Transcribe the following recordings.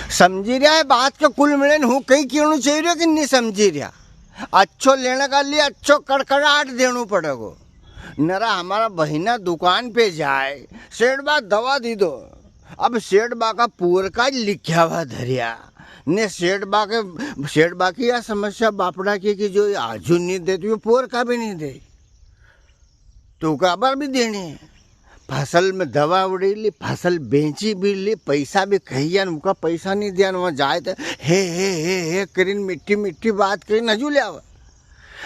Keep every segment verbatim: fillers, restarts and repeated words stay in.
समझी रिया है बात के? कुल मिलन हूँ कई कहणू चाही रियो कि नी समझी रिया? अच्छो लेने का लिए अच्छो कड़कड़ाट देणू पड़ेगो। नरा हमारा बहिना दुकान पे जाए, "सेठ बा, दवा दी दो।" अब सेठ बा का पोर का लिख्या हुआ धरिया ने सेठ बा के, सेठ बा की या समस्या बापड़ा की कि जो आजू नी दे तो यो पोर का भी नी दे। तो उका अबार भी देणी है। फसल में दवा उड़ई ली, फसल बेची भी ली, पैसा भी खाई ग्या, उका पैसा नी दिया, वहां जाए तो हे, हे, हे, हे करीन मीठी, मीठी बात करीन हजू ले आवे।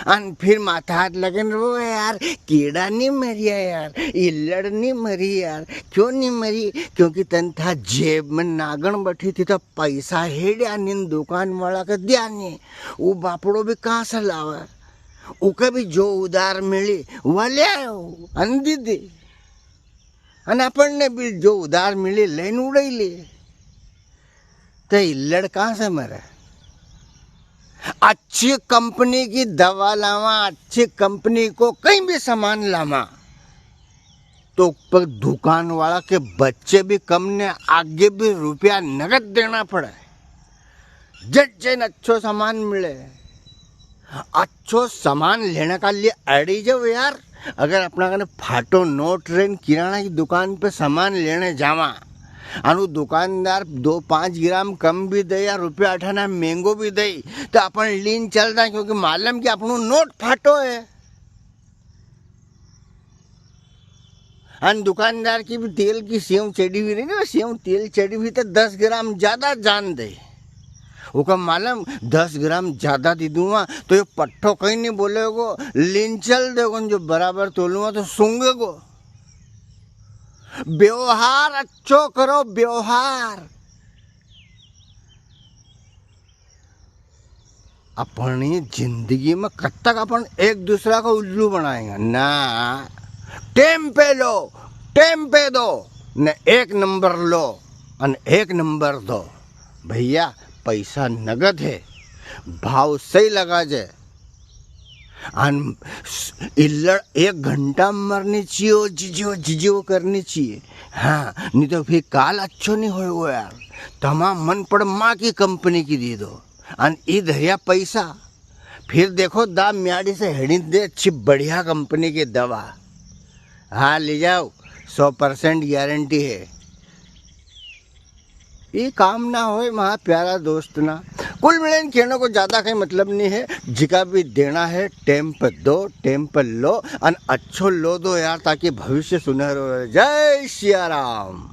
अन फिर माथा हाथ लगन रो यार, कीड़ा नी मरिया यार, इल्लड़ नी मरी यार। क्यों नी मरी? क्योंकि तन था जेब में नागण बैठी थी तो पैसा हेड़्या नी, दुकान वाला के दिया नी। वो बापड़ो भी कहाँ से लावे? उके भी जो उधार मिली, वा ले आयो, अन दी दी। अन अपन ने भी जो उधार मिली, लेन उड़ई ले। तो इल्लड़ कहाँ से मरे? अच्छी कंपनी की दवा लावा, अच्छी कंपनी को कई भी सामान लावा, तो पर दुकान वाला के बच्चे भी कम ने आगे भी रुपया नगद देणा पड़े। जद जईन अच्छो सामान मिले। अच्छो सामान लेने का लिए अड़ी जाओ यार। अगर अपना कने फाटो नोट रेन किराणा की दुकान पे सामान लेने जावा, अनु दुकानदार दो पाँच ग्राम कम भी दे या रुपया अठाना महंगो भी दे, तो अपन लीन चलता, क्योंकि मालूम कि अपनो नोट फाटो है। अन दुकानदार की भी तेल की सेव चढ़ी हुई रही ना, सेव तेल चढ़ी हुई तो दस ग्राम ज्यादा जान दे। उका मालूम दस ग्राम ज्यादा दे दूंगा तो ये पट्ठो कई नी बोलेगो, लिंचल देगो, जो बराबर तोलूंगा तो सूंघेगो। व्यवहार अच्छो करो, व्यवहार। अपनी जिंदगी में कद तक अपन एक दूसरा को उल्लू बनाएंगे? ना, टेम पे लो, टेम पे दो, ने एक नंबर लो, अन एक नंबर दो। भैया, पैसा नगद है, भाव सही लगा जे। अन इल्लड़ एक घंटा मरनी चाहिए, जिज्यो, जिज्यो करनी चाहिए। हाँ, नी तो फिर काल अच्छो नी होएगो यार। तमा मन पड़ माँ की कंपनी की दे दो। अन ई धरिया पैसा। फिर देखो दा म्याड़ी से हेड़ी दे अच्छी बढ़िया कंपनी की दवा। हाँ, ले जाओ, सौ परसेंट गारंटी है। ई काम ना होए, म्हारा प्यारा दोस्त ना। कुल मिलाइन कहने को ज्यादा कई मतलब नी है। जिका भी देना है, टेम पे दो, टेम पे लो, अन अच्छो लो दो यार, ताकि भविष्य सुनहरो रहे। जय सिया राम।